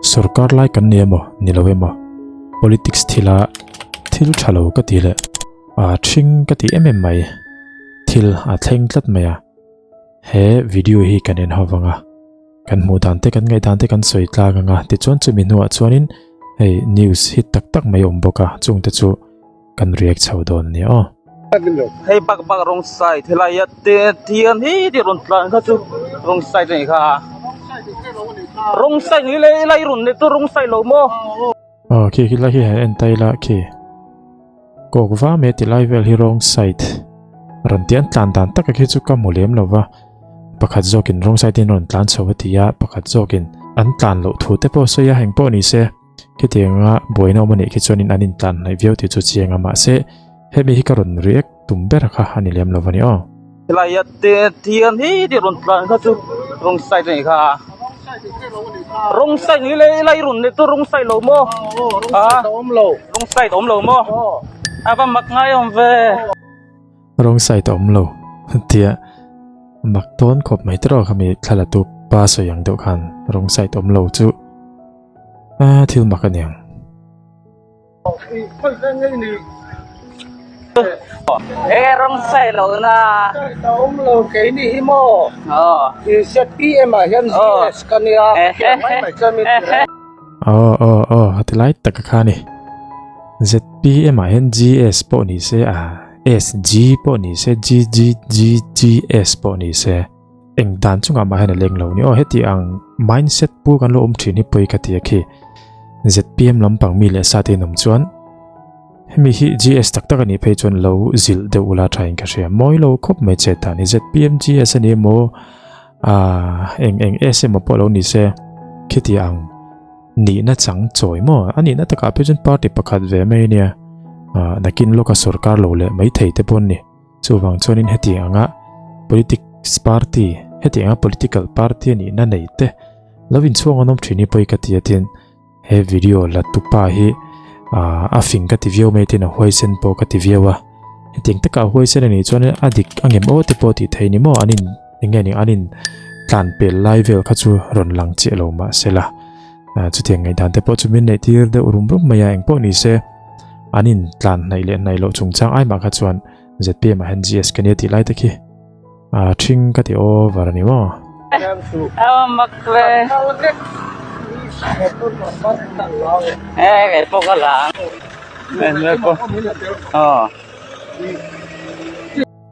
Sorkar lai kan ni emaw ni lo emaw politics thila thil tha lo ka ti leh a thing ka ti em em mai thil a thleng tlat mai a he video hi kan en ho vang a kan hmuh dan te kan ngaih dan te kan sawi tlang anga tichuan chumi hnuah chuanin hei news hit tak tak mai a awm bawk a chungte chu kan react chho dawn a ni aw. Hei bak bak wrong side helai a te thian hi tih rawn tlan kha chu wrong side a nih kha wrong side ni le lai rawn nei chu wrong side lo maw. Aw khi khi lai hi han en ta ila khi kawk va mai ti lai vel hi wrong side rawn ti an tlan dan taka khi chu ka hmu lem lo va pakhat zawkin wrong side in rawn tlan chho a ti a pakhat zawkin an tlan loh thu te pawh sawi a engpawh ni se. Khitianga buaina awm a nih khi chuanin an intlan hnaih viau tih chu chiang a, mahse hemi hi ka rawn react tum ber kha a ni lem lo a ni aw. Helai a te thian hi tih rawn tlan kha chu wrong side a nih kha wrong side ni le lai rawn nei chu wrong side lo maw a wrong side awm lo maw a va mak ngai awm ve. Wrong side awm lo tia mak tawn khawp mai tiraw khami thla la tu pa sawi ang deuh khan wrong side awm lo chu. A thil mak a niang. He rawng sai lo na. Awm lo kei ni hi maw. I ZPM ah hian GS ka nia. Mai mai chuan min ti reng. Aw aw aw a ti lai tak a kha ni. ZPM ah hian GS pawh ni se a SG pawh ni se GGGGS pawh ni se. Eng dan chungah mah hian a leng lo ni aw heti ang mindset pu kan lo awm thin hi pawi ka ti a khi ZPM lampang mi leh sa te in awm chuan hemi hi GS tak tak a nih phei chuan lo zilh deuh ula tha in ka hria mawi lo khawp mai che ta ni ZPM GS a ni emaw ah eng eng S emaw pawh lo ni se khiti ang nihna chang chawi maw a nihna takah phei chuan party pakhat ve mai ania ah nakin lawka sorkar lo leh mai thei te pawh an ni. Chuvang chuanin heti anga politics party, heti anga political party a nihna nei te lo inchhuang an awm thin hi pawi ka ti a tin he video la tupa hi a fing ka ti viau mai tin a huaisen pawh ka ti viau a hetiang taka a huaisen a nih chuan a dik a ngem aw te pawh tih theih ni maw an in enge ni an in tlan pel lai vel kha chu rawn lang chiah lo mahsela chutiang ngaihdan te pawh chu min neih tir deuh rum rum mai a engpawh ni se an in tlan hnaih leh hnaih loh chungchang ai mah kha chuan ZPM ah hian GS ka nia tih lai te khi a thing ka ti over a ni maw.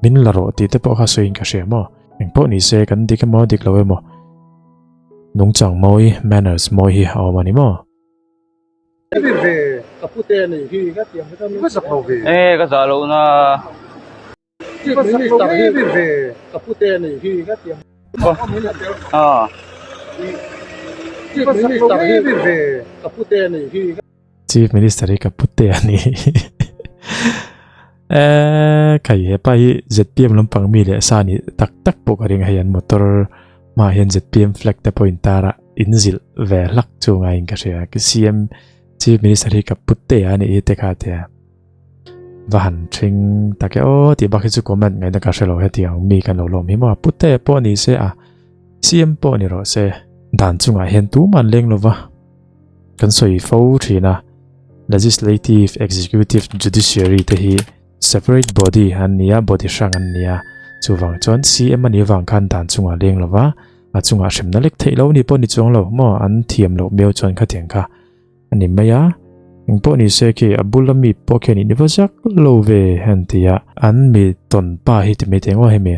Min la rawh tih te pawh kha sawiin ka hria maw. Engpawh ni se kan dik emaw dik lo emaw nungchang mawi manners mawi hi a awm a ni maw. E ka zah loh na. Chief Minister hi ka pute a ni. E khai hepa hi ZPM lampang mi leh sa ni tak tak pawh ka ring a hei an motor hmaah hian ZPM flag te pawh intar a. In zilh ve hlak chu ngaiin ka hria ka CM Chief Minister hi ka pute a nih hi te kha tia va han thing tak e aw tih bak hi chu comment ngaihna ka hrelo hetiang mi kan lo lawm hi maw pute pawh ni se a CM pawh ni rawh se dan chungah hian tuman leng lova kan sawi fo thin a legislative executive judiciary te hi separate body an nia body hrang an nia chuvang chuan CM a nih avang khan dan chungah leng lova A chungah hremna lek theih lo ni pawh ni chuang lo maw an thiam loh miau chuan khatiang kha a ni mai a, engpawh ni se khi a bula mi pawh khian in va zak lo ve han ti a, an mi tawn pa hi ti mai thei ngawt hemi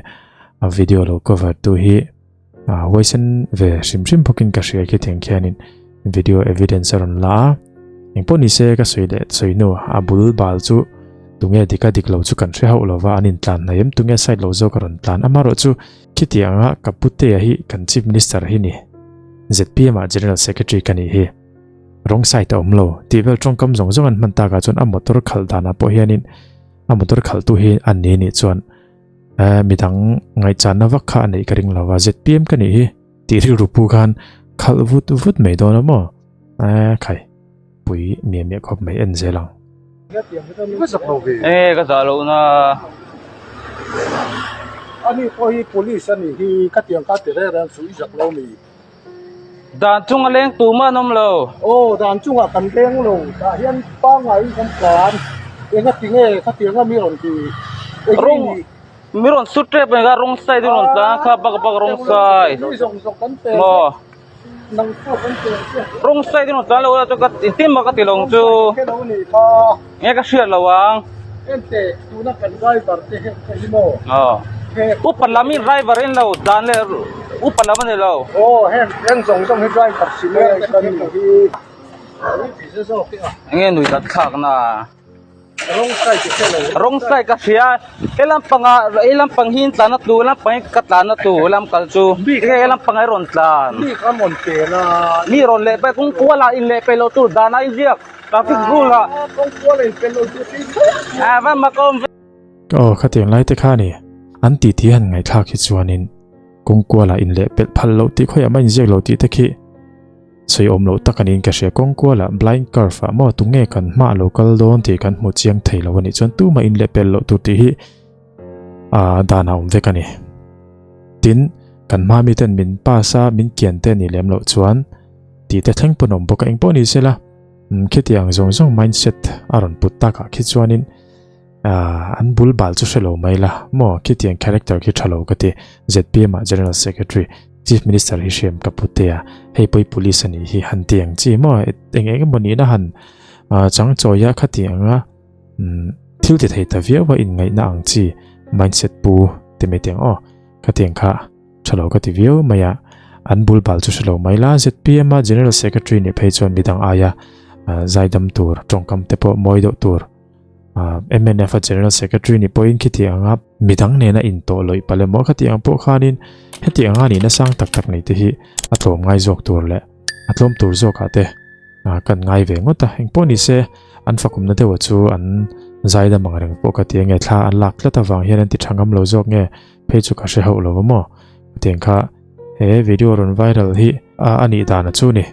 a video lo cover tu hi a huaisen ve hrim hrim bawkin ka hria khitiang khianin video evidence a rawn la a, engpawh ni se ka sawi leh sawi hnu a bul bal chu tunge dik a dik lo chu kan hre hauh lo va an intlan hnaih em tunge side lo zawk a rawn tlan amaherawh chu Khitianga ka putea hi kan Chief Minister hi ni. ZPM ah General Secretary ka nih hi. Wrong side a awm lo tih vel tawngkam zawng zawng an hman takah chuan a motor khalh danah pawh hianin a motor khalhtu hi an ni nih chuan eh midang ngaihchanna vak kha a neih ka ring lo va ZPM ka nih hi tih rilru pu khan khalh vut vut mai dawn a maw eh khai pui miah miah khawp mai en zel ang. E ka zah loh na. Ani pawh hi police a nih hi ka tiang ka ti reng reng chu i zak lo ni. Dan chunga leng tumah an awm lo. Aw, dan chungah kan leng lo. Tah hian pangaiin kan tlan. Enga ti nge khatianga mi rawn ti? Eng nge ni? Mi rawn sut tep mai kha wrong side in rawn tlan kha bak bak wrong side. Mi zawng zawng kan pel Maw. Nang pawh kan pel che. Wrong side in rawn tlan lo a chu ka engtin mah ka ti lo ang chu. Wrong side lo ni kha. Nge ka hriat lo ang. Ente tuna kan driver te hian ka hi maw. Aw. Upa lam in driver in lo dan leh upa lam a ni lo. Aw heng heng zawng zawng hi driver si mai a kan ni hi. Enge nui dat thlak na. Wrong side i hre lo. Wrong side ka hria. He lampanga he lampang hi in tlan a tu he lampang hi ka tlan a tu he lam kal chu. He lampang hi rawn tlan. Mi kha rawn pel a. Mi rawn leh peh kawng kual ah in leh peh loh tur dan ah in ziak traffic rule ah. Kawng kual ah in pel loh tur tih mai a. A va mak awm ve. Aw khatiang lai te kha ni. An titi han ngaihthlak hi chuanin kawng kual ah in leh pelh phal loh tih khawiah mah in ziak lo tih te khi. Sawi awm loh tak aniin ka hria kawng kuala blind curve ah maw tunge kan hma lo kal dawn tih kan hmu chiang thei lo anih chuan tumah in leh pel loh tur tih hi ah dan a awm vek a ni. Tin, kan hma mi ten min pass a min kian te anih lem loh chuan tih te thleng pawn awm bawk a engpawh ni sela khitiang zawng zawng mindset a rawn put takah khi chuanin ah an bul bal chu hre lo mai la maw khitiang character khi tha lo ka ti zpm ah general secretary chief minister hi hriam ka pu te a hei pawh hi police a nih hi han ti ang chi maw eng eng emaw nihna han ah chang chawi a khati anga umm thil ti thei ta viau a inngaihna ang chi mindset pu ti mai teng aw khatiang kha tha lo ka ti viau mai a an bul bal chu hre lo mai la zpm a general secretary nih phei chuan midang aia zaidam tur tawngkam te pawh mawi deuh tur. MNF a General Secretary ni pawhin khiti anga midang nena intawh lawih palh emaw khati ang pawh khanin heti anga nihna sang tak tak nei te hi a tlawm ngai zawk tur leh a tlawm tur zawkah te kan ngai ve ngawt a engpawh ni se an fakumna deuha chu an zaidam ang reng pawh ka ti ange thla an lak tlat avang hian an ti tha ngam lo zawk nge phei chu ka hre hauh lo maw hetiang kha he video rawn viral hi a nih dan a chu ni.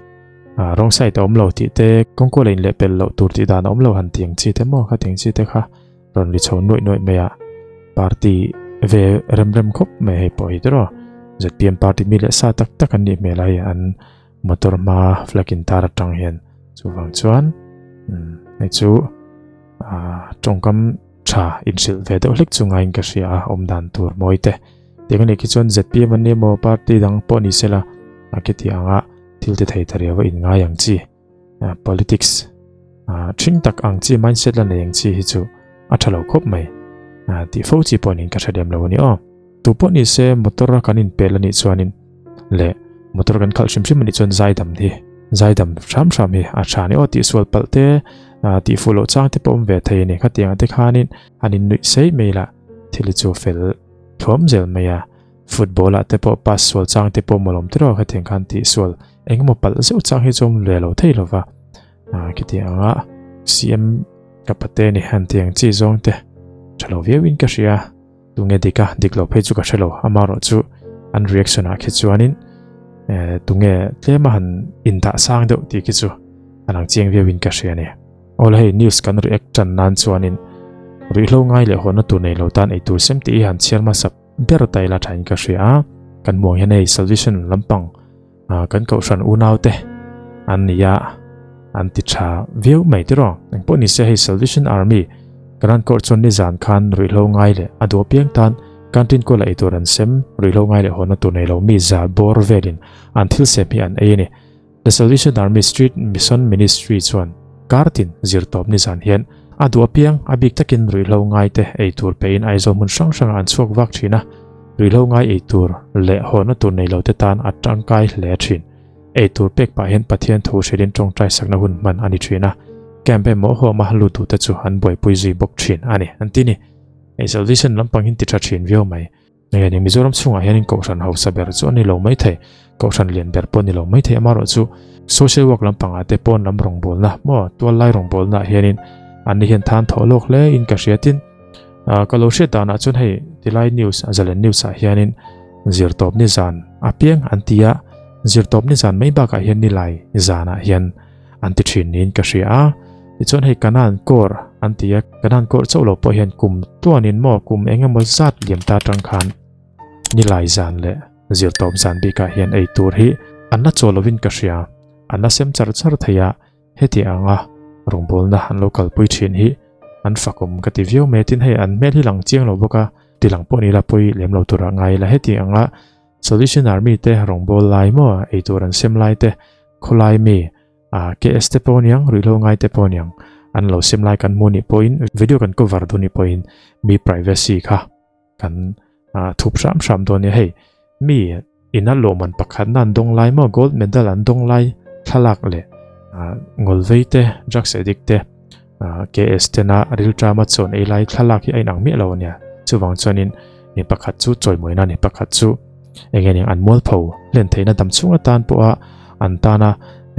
Ah wrong side a awm lo tih te kawngkual a in leh pel loh tur tih dan a awm lo han tiang chi te maw kha tiang chi te kha rawn ri chho nuaih nuaih mai a party ve rem rem khawp mai hei pawh hi tiraw zpm party mi leh sa tak tak an nih hmel a hei an motor hma flag in tar atang hian chuvang chuan umm hei chu ah tawngkam tha inhrilh ve deuh hlek chu ngaiin ka hria a awm dan tur mawi te tiang anih khi chuan zpm an ni emaw party dang pawh ni sela a khiti anga. Thil ti thei ta riau a in ngai ang chi politics thing tak ang chi mindset la nei ang chi hi chu a tha lo khawp mai tih fo chi pawh niin ka hre lem lo a ni aw. Tu pawh ni se motor a kan inpel a nih chuanin leh motor kan khalh hrim hrim a nih chuan zaidam hi zaidam hram hram hi a tha a ni aw tih sual palh te tih fuh loh chang te pawh awm ve thei a ni khatiang te khanin an innuih sei mai lah thil hi chu fel thuam zel mai a. Football ah te pawh pass sual chang te pawh mawlawm tiraw khatiang khan tih sual engemaw palh zeuh chang hi chu awm ve lo thei lova ah khiti anga CM ka pate ni han tiang chi zawng te tha lo viau in ka hria tunge dik a dik lo phei chu ka hre lo amarawh chu an reaction ah khi chuanin eh tunge tlema han indah sang deuh tih khi chu a lang chiang viau in ka hria a ni. Awle hei news kan react tan nan chuanin ruihhlo ngai leh hawnna tur nei lo tan eitur sem tih hi han chhiar hmasa ber ta ila thain ka hria a, kan muang hian hei salvation lampang kan kohhran unau te an ni a, an ti tha viau mai tiraw. Engpawh ni se hei salvation army kan han kawrh chuan nizan khan ruihhlo ngai leh a duh apiang tan canteen kuala eitur an sem, ruihhlo ngai leh hawnna tur nei lo mi za bawr velin an thil sem hi an ei a ni. The Salvation Army Street Mission Ministry chuan kar tin zirtawp nizan hian a duh apiang a bik takin ruihhlo ngaite ei tur pein Aizawl hmun hrang hrangah an chhuak vak thin a, ruihhlo ngai ei tur leh hawnna tur nei lote tan a tangkai hle thin. Ei tur pek pah hian Pathian thu hrilhin tawngtai sakna hun hman a ni thin a, camp emaw home a lut duhte chu an buaipui zui bawk thin a ni, an ti ni. Hei Salvation lampang hin ti tha thin viau mai. Nge ni Mizoram chhungah hianin Kohhran hausa ber chu a ni lo mai thei, Kohhran lian ber pawh a ni lo mai thei amaherawhchu social work lampangah te pawn lam rawngbawlna maw tuallai rawngbawlnaah hianin an ni hian than thawh lawk hle in ka hria tin ka lo hriat danah chuan hei tilai news Zalen news ah hianin zirtawp ni zan a piang an ti a zirtawp ni zan mai bakah hian nilai zanah hian an ti thin niin ka hria a tichuan hei Kanan kawr an ti a Kanan kawr chauh lo pawh hian kum tuanin maw kum eng emaw zat liam ta atang khan nilai zan leh zirtawp zan bikah hian ei tur hi An la chaw lovin ka hria, an la sem char char thei a, heti anga rawngbawlna an lo kalpui thin hi an fakawm ka ti viau mai a, tin hei an hmel hi lang chiang lo bawk a, ti lang pawh ni ila pawi lem lo turah ngai ila heti anga Solution Army te rawngbâwl lai maw eitur an sem lai te khawlai mi ah KS te pawh aniang ruihhlo ngai te pawh aniang an lo sem lai kan hmu nih pawhin video kan cover dawn nih pawhin mi privacy kha kan ah thup hram hram dawn nia hei mi ina lawhman pakhatna an dawng lai maw gold medal an dawng lai thlalak leh ah ngawlvei te drugs addict te ah KS tena rilṭama chawn ei lai thlalak hi a inang miah lo ania chuvang chuanin mi pakhat chu chawimawina ni pakhat chu eng eng an mualpho hlen theihna dam chhung atan pawha an tana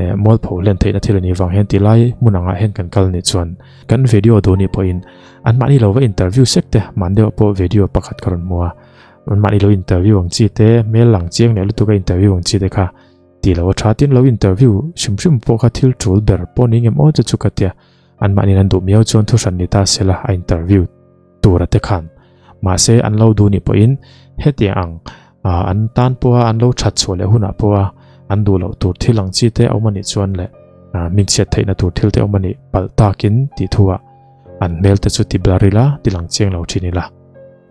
eh mualpho hlen theihna thil a nih vang hian tilai hmun angah hian kan kal nih chuan kan video duh nih pawhin anmahni lo va interview sek te mahni deuh pawh video pakhat ka rawn hmu a anmahni lo interview ang chi te hmel lang chiang leh lutuk a interview ang chi te kha tih lo a tha tin lo interview hrim hrim pawh kha thil tul ber pawh ni ngem aw chu chu ka tia anmahni an duh miau chuan thu hran ni ta sela a interview tura te khan mahse an lo duh nih pawhin hetiang ang an tan pawha an lo that chhuah leh hunah pawha an duh loh tur thil ang chi te a awm anih chuan leh min chhiat theihna tur thil te awm anih palh takin tih thuah an hmel te chu ti blur ila ti lang chiang lo thin ila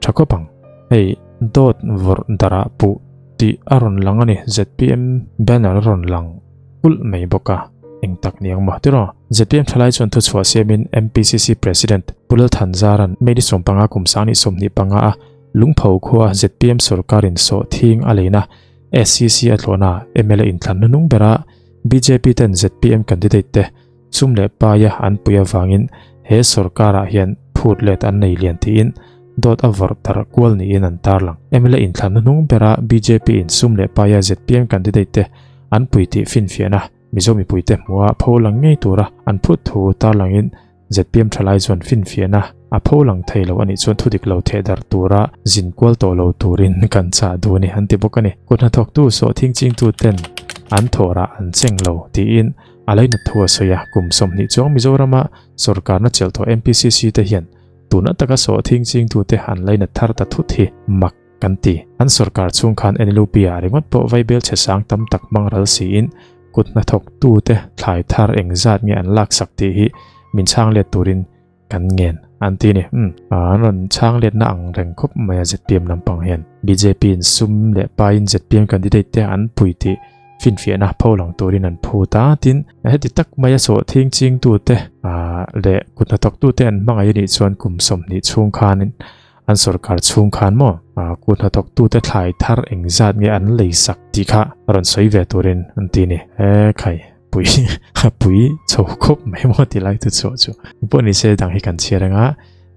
tha khawp ang. Hei dawt vawrh darah puh tih a rawn lang a ni zpm banner a rawn lang kulh mai bawk a eng tak ni ang maw tiraw? Zpm thalai chuan thuchhuah siamin MPCC President Pu Lalthanzaran May ni 15 kum 2025 a Lungpho khua zpm sorkarin sawhthing a leina SCC a tlawhna mla inthlan hnuhnung bera bjp ten zpm candidate te sum leh paia an pui avangin he sorkarah hian phut let an nei lian tiin dawt a vawrh tar kual niin an tarlang. Mla inthlan hnuhnung bera bjp in sum leh paia zpm candidate te an pui tih finfiahna Mizo mipuite hmuha pho lang ngei tura an phut thu tarlangin zpm thalai chuan finfiahna a pho lang thei lo anih chuan thudik lo theh darh tura zin kual tawh lo turin kan chah duh a ni an ti bawk a ni. Kut hnathawktu sawhthing chingtu ten an thawhrah an cheng lo tiin a lainat thu a sawi a, kum 20 chuang Mizorama sorkarna chelh tawh MPCC te hian tuna taka sawhthing chingtute an lainat thar ta thut hi mak kan ti. An sorkar chhung khan NLUP ah ringawt pawh vaibel chhe sang tam tak hmang ral siin kut hnathawktute thlai thar engzat nge an laksak tih hi min chhang let turin kan ngen an ti a ni. Umm an rawn chhang letna ang reng khawp mai a zpm lampang hian. Bjp in sum leh pain zpm candidate te an pui tih finfiahna pho lang turin an phut a, tin heti tak maia sawhthing chingtute leh kut hnathawktute an hmangaih anih chuan kum 20 chhung khanin An sorkar chhung khan maw kut hnathawktute thlai thar engzat nge an lei sak tih kha rawn sawi ve turin an ti a ni. He khai pui a pui chho khawp mai maw ti lai chu chhuah chu. Pawh ni se dang hi kan chhiar anga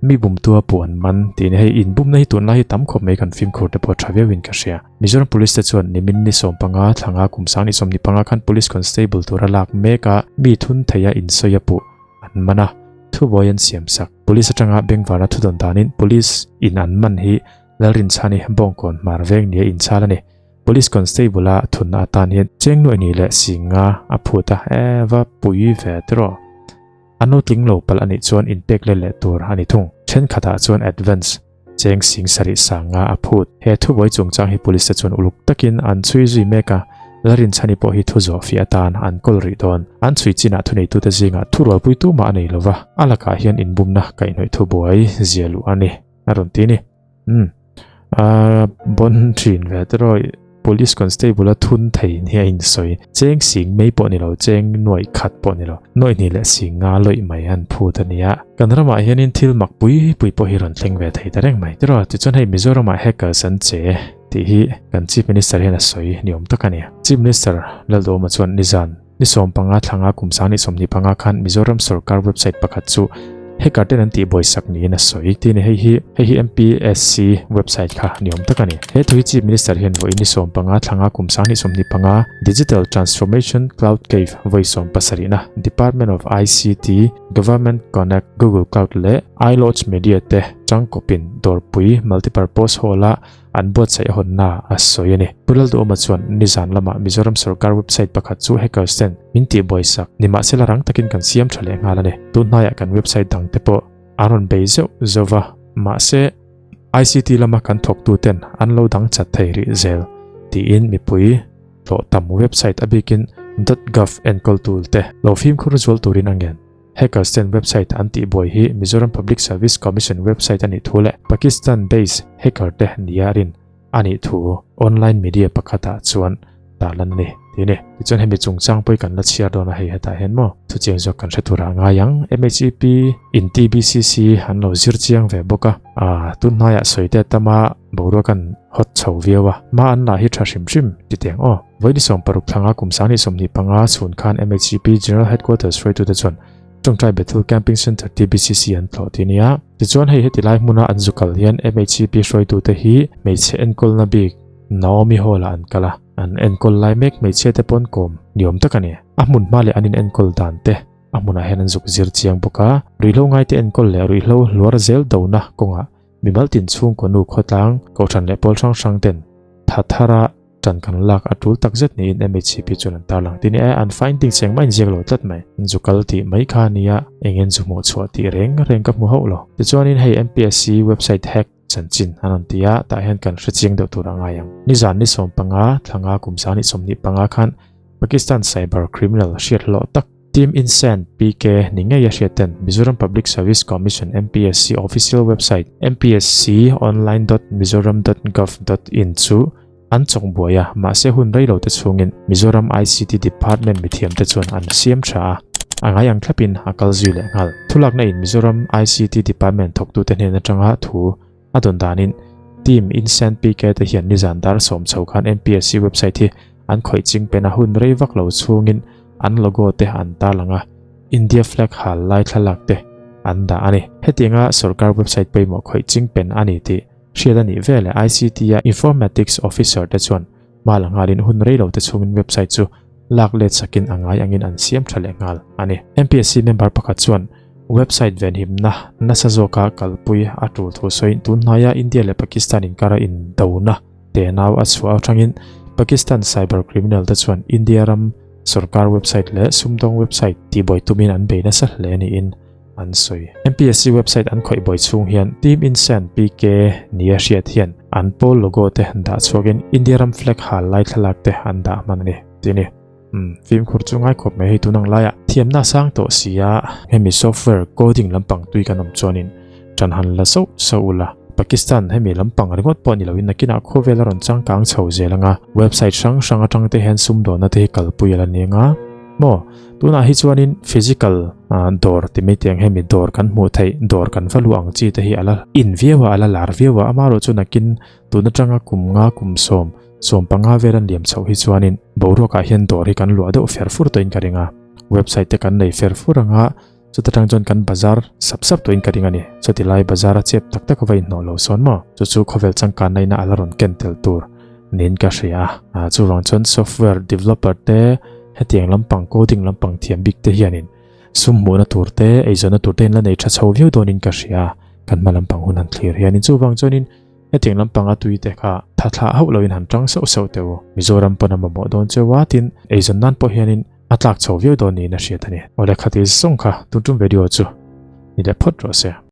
mi bumtua puh an man tih ni hei inbumna hi tunlai hi tam khawp mai kan fimkhur te pawh tha viauin ka hria. Mizoram Police te chuan nimin ni 15 thlanga kum 2025 khan Police Constable tura lak mek a mi thun theia insawi a puh an man a, thubuai an siam sak. Police atanga bengvarna thudawn danin Police in an man hi Lalrinchhani Bawngkawn hmar veng nia inchhal a ni. Police Constable a thunna atan hian Chengnuaini leh Singa a phut a, e va pui ve tiraw. A nu tling lo palh anih chuan inpek let leh tur a ni thung. Thenkhatah chuan advance Cheng sing sarih sanga a phut. He thubuai chungchang hi police te chuan uluk takin an chhui zui mek a, Larinchhani pawh hi thu zawh fiah atan an kawl rih dawn. An chhui chinah thuneitute zingah thurualpui tumah a nei lova, a lakah hian inbumna kaihhnawih thubuai zia luh a ni, a rawn ti a ni. Umm. A bon thin ve tiraw. Police constable a thun thei ni a insawi. Cheng sing mai pawh ni lo, cheng nuaih khat pawh ni lo, nuaih hnih leh sing nga lawih mai an phut a nia. Kan ramah hianin thil mak pui pui pawh hi rawn thleng ve thei ta reng mai. Tiraw, tichuan hei Mizoramah hackers an che tih hi kan Chief Minister hian a sawi ni awm tak a ni. Chief Minister Lalduhawma chuan nizan Ni 15 thlanga kum 2025 khan Mizoram sorkar website pakhat chu hacker ten an tihbuaisak niin a sawi. Tin, hei hi hei hi MPSC website kha ni awm tak a ni. He thu hi Chief Minister hian vawiin ni 15 thlanga kum 2025 Digital Transformation Cloud Cave vawi 17na Department of ICT, Government Connect, Google Cloud leh iLodge Media te tangkawpin Dawrpui Multipurpose Hall-a an buatsaih hawnna a sawi a ni. Pu Lalduhawma chuan nizan lamah Mizoram sorkar website pakhat chu hackers ten min tihbuaisak nimahsela rang takin kan siam tha leh nghal a ni. Tun hnaiah kan website dang te pawh an rawn bei zeuh zeuh va, mahse ICT lama kan thawktu ten an lo dang chat thei rih zel tiin mipui. tlawh tam website a bikin dot gov enkawl tul te lo fimkhur zual turin a ngen. Hackers ten website an tihbuai hi Mizoram Public Service Commission website a nih thu leh Pakistan based hacker te nia rin a nih thu online media pakhatah chuan tarlan a ni tih a ni. Tichuan hemi chungchang pawh hi kan la chhiar dawn a hei hetah hian maw thuchiang zawk kan hre turah a ngai ang. MHEP in TBCC an lo zir chiang ve bawk a, aa tun hnaiah sawi te tama boruak an hawt chho viau a, hma an lah hi tha hrim hrim ti teng aw. Vawi 16 thlanga kum 2025 chhun khan MHEP General Headquarters hruaitute chuan Tawngtai Bethel Camping Centre TBCC an tlawh ti nia. Tichuan hei heti lai hmuna an zu kal hian MHEP hruaitute hi hmeichhe enkawlna bik Naomi Hall ah an kal a, an enkawl lai mek hmeichhia te pawn kawm ni awm tak a ni. A hmun hma leh an in enkawl dan te a hmunah hian an zuk zir chiang bawk a, ruihhlo ngaite enkawl leh ruihhlo hluar zel dona kawngah mimal tin chhungkaw nu khawtlang, kohhran leh pawl hrang hrang ten tha thara Ṭan kan lak a ṭul tak zet niin MHCP chuan an tarlang ti nia, an findings engmah in ziak lo tlat mai. An zu kal tih mai kha a nia, engin zu hmuh chhuah tih reng reng ka hmu hauh lo. Tichuanin hei MPSC website hack chanchin an rawn ti a, tah hian kan hre chiang deuh tur a ngai ang. Nizan ni 15, thlanga kum 2025 khan Pakistan cyber criminal hriat hlawh tak, Team Insane PK ni ngei a hriat ten Mizoram Public Service Commission MPSC official website mpsconline.mizoram.gov.in chu an chawk buai a, mahse hun rei lo te chhungin Mizoram ICT Department mithiam te chuan an siam tha a, a ngai ang thlapin a kal zui leh nghal. Thulakna in Mizoram ICT Department thawktute hnen atanga thu a dawn danin Team Insane PK te hian nizan dar sawm chho khan MPSC website hi an khawih ching pen a hun rei vak lo chhungin an logo te an tarlang a, India flag hal lai thlalak te an dah a ni. Hetianga sorkar website pawimawh khawih ching pen a ni tih hriat a nih veleh ICT-a Informatics Officer te chuan hma la nghalin hun rei lo te chhungin website chu lak let sakin a ngai angin an siam tha leh nghal a ni. MPSC member pakhat chuan website venhimna nasa zawka kalpui a tul thu sawiin tun hnaia India leh Pakistan inkara indona Tenau a chhuah atangin Pakistan cyber criminal te chuan India ram sorkar website leh sumdawng website tihbuai tumin an bei nasa hle niin an sawi. MPSC website an khawih buai chhung hian Team Insane PK nia hriat hian an pawl logo te dah chhuakin India ram flag hal lai thlalak te an dah hman a ni tih a ni. Umm fimkhur chu ngai khawp mai hei tun ang laiah thiamna a sang tawh si a, hemi software coding lampang tui kan awm chuanin ṭan han la sauh sauh ula, Pakistan hemi lampang ringawt pawh ni loin nakinah khawvel a rawn changkang chho zel anga, website hrang hrang atang te hian sumdawnna te hi kalpui a la ni anga maw? Tunah hi chuanin physical dawr ti mai tiang hemi dawr kan hmuh theih dawr kan va luh ang chi te hi a la in viau a, a la lar viau a, amaherawhchu nakin tun atanga kum nga kum sawm 15 vel an liam chhoh hi chuanin boruakah hian dawr hi kan luah deuh fer fur tawhin ka ring a, website te kan nei fer fur ang a, chuta tang chuan kan bazar sap sap tawhin ka ring a ni. Chuti lai bazar a chep tak tak a va inhnawh lo sawn maw? Chu chu khawvel changkanna ina a la rawn ken tel tur niin ka hria a, chuvang chuan software developer te hetiang lampang coding lampang thiam bik te hianin sum hmuhna tur te eizawnna tur te in la nei tha chho viau dawnin ka hria a, kan hma lampang hun han thlir hianin chuvang chuanin Hetiang lampanga tui te kha tha thlah hauh loin han tang sauh sauh teh u. Mizoram pawn a mamawh dawn cheu a, tin eizawn nan pawh hianin a tlak chho viau dawn niin a hriat a ni. Awle khati zawng kha tun tum video chu ni leh phawt rawh se.